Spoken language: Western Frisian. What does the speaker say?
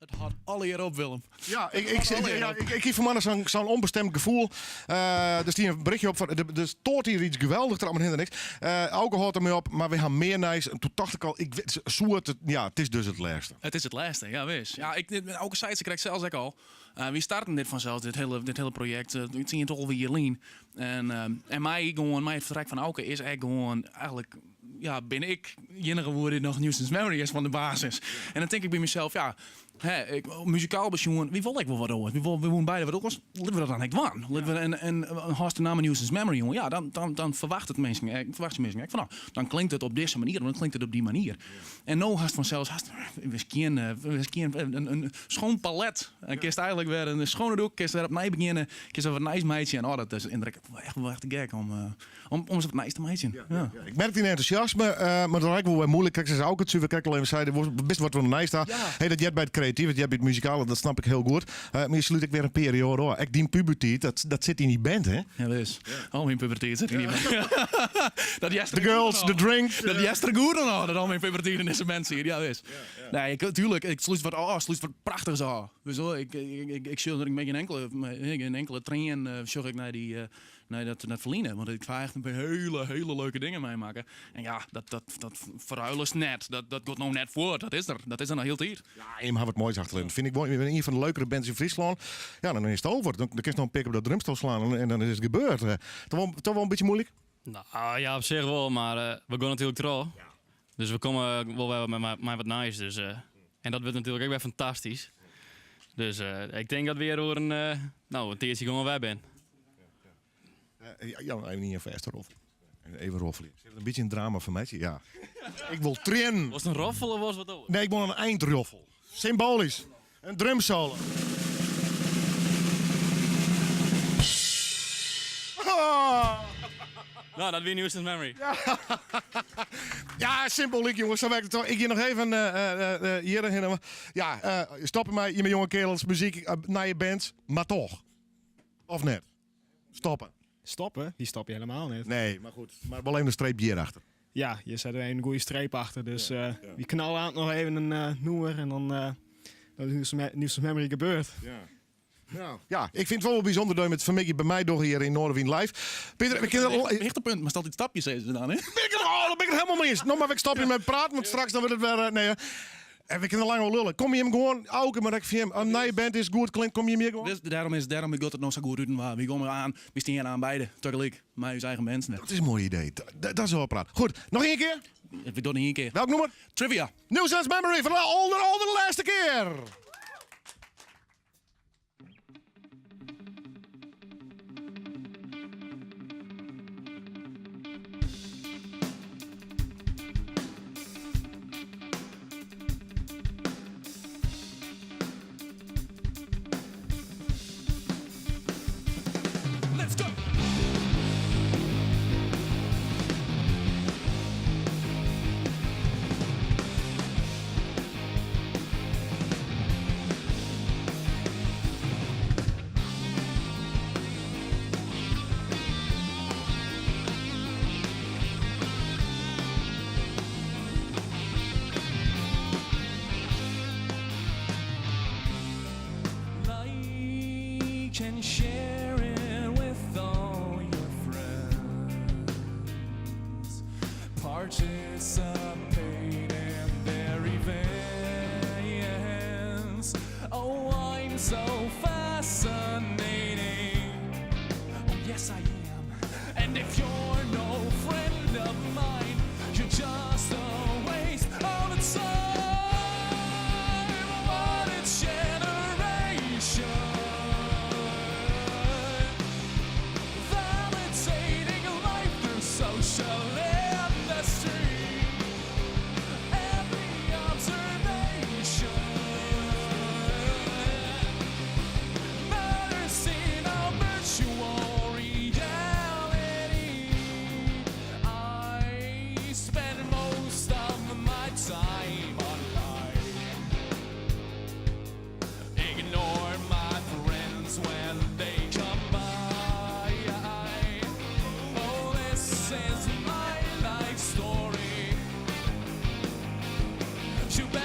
It hâldt allegear op, Willem. Ja, ik, ik, ik, ik, ik hie foar zo'n zo'n onbestemd gevoel. Er stiet in berichtje op van, er stoort hier iets geweldig, er allemaal niks. Auke hâldt dermei op, mar wy ha mear nijs. En toen tocht ik al, ik wit, soe it, ja, it is dus it lêste. It is it lêste, ja wis. Ja, ik, Auke sei it sakrekt sels ek al. Wy starten dit fansels, dit hiele projekt, 10, 12 jier lyn. En, en mei gewoan, mei it fertrek fan Auke is ek gewoan eigentlik, ja, bin ik iennige dy't noch Nuisance Memory is fan de basis. En dan tink ik by mysels, ja, hè, ik, muzikaal besjoen, wy wolle ek wol wat oars. Wy wolle, wy woene beide wat oars. Litte we dat dan ek dwaan. Litte we en hâldst de namme Nuisance Memory oan, ja, dan ferwachtet minsken, ferwachtsje minsken ek fan, no, dan klinkt it op dizze manier, dan klinkt it op dy manier. En no hast fansels, hast, wis gjin, in schoon palet. En kinst eigentlik wer in skjinne doek, kinst wer opnij begjinne, kinst wer wat nijs meitsje. En oh, dat is echt wol echt te gek om ris wat nijs te meitsjen. Ja, ja. Ik merk dyn entûsjasme, mar dat is ek wol wer muoilik. Krekt as Auke it suver krekt al even sei, bist wat fan nijs ta. Hey, dat heart by it kreatyf, dat heart by it muzikale, dat snap ik hiel goed. Mar je slút ek wer in perioade ôf. Ek dyn pubertiid, dat sit yn dy band, hè? Ja, wis. Al myn pubertiid sit yn dy band. Dat The girls, the drinks. Dat hearst der goed oan ôf, dat al myn pubertiid yn dizze band sit. Ja, wis. Nee, ik, tuerlik, ik slút wat ôf, slút wat prachtichs ôf. Dus hoor, ik sjoch der mei gjin inkele trien sjoch ik nei dy, nei dat, dat ferline. Want ik ha echt in pear hiele, hiele leuke dingen meimakke. En ja, dat ferruilest net. Dat giet no net fuort. Dat is der. Dat is der noch hieltyd. Ja, jim ha wat moais achterlitten. Fyn ik wol ien fan de leukere bands yn Fryslân. Ja, dan is it over. Dan kinst noch in pear kear op dat drumstel slaan en dan is it gebeurd. Toch wol in bytsje muoilik? No ja, op sich wol, mar we gean natuerlik troch. Dus we komme wol wer mei wat nijs. Dus, en dat wurdt natuerlik ek wer fantastysk. Dus ik tink dat we hjir oer in, no, in tiidsje gewoan wer binne. Ja, even ien fêste roffel. Even roffelje. Sil it in bytsje in drama fan meitsje? Ja. Ik wol triennen. Was it in roffel of was wat oars? Nee, ik wol in eindroffel. Symboalysk. In drumsolo. No, dat wie Nuisance Memory. Ja, symbolyk jonges, sa werkt it toch. Ik gean noch even hjir hinne. Ja, stoppe mei jimme jonge kearels, muzyk, nije bands, mar toch. Of net? Stoppe. Stoppen? Die stop je helemaal niet. Nee, mar goed. Mar wol even in streep hjirachter. Ja, je zet er even een goede streep achter. Dus ja, ja. We knallen aan nog even een noemer en dan, dan is Nuisance Memory gebeurd. Ja. Nou, ja, ik fyn it wol bysûnder dat it fan 'e middei by my dogge hjir yn Noardewyn Live. Pieter, we kinne Hichtepunt, mar altyd stapjes sizze se dan, hè? Ben ik oh, dan ben ik it hielendal mei iens. No mar ik stopje mei praten, want straks dan wurdt it wer. Nee, en we kinne lang wol lulle. Kom jim gewoan, Auke, mar ek foar jim. In nije band is goed klinkt, kom jim hjir gewoan. Dus dêrom giet it no sa goed út en wy komme oan, wy steane oan beide tagelyk mei ús eigen bands. Dat is in moai idee. Dat is wol praat. Goed, noch ien kear? We dogge ien kear. Welk nûmer? Trivia. Nuisance Memory foar de alder, alderlêste kear. Let's go! Like and share it with all your friends. Participate in their events. Oh, I'm so fascinating. Oh, yes, I am. And if you're no friend of mine, you're just a waste of time. What a generation. Validating life through social industry. Every observation matters in our virtual reality. I spend most of my time online. Ignore my friends when they come by. Oh, this is my life story. You better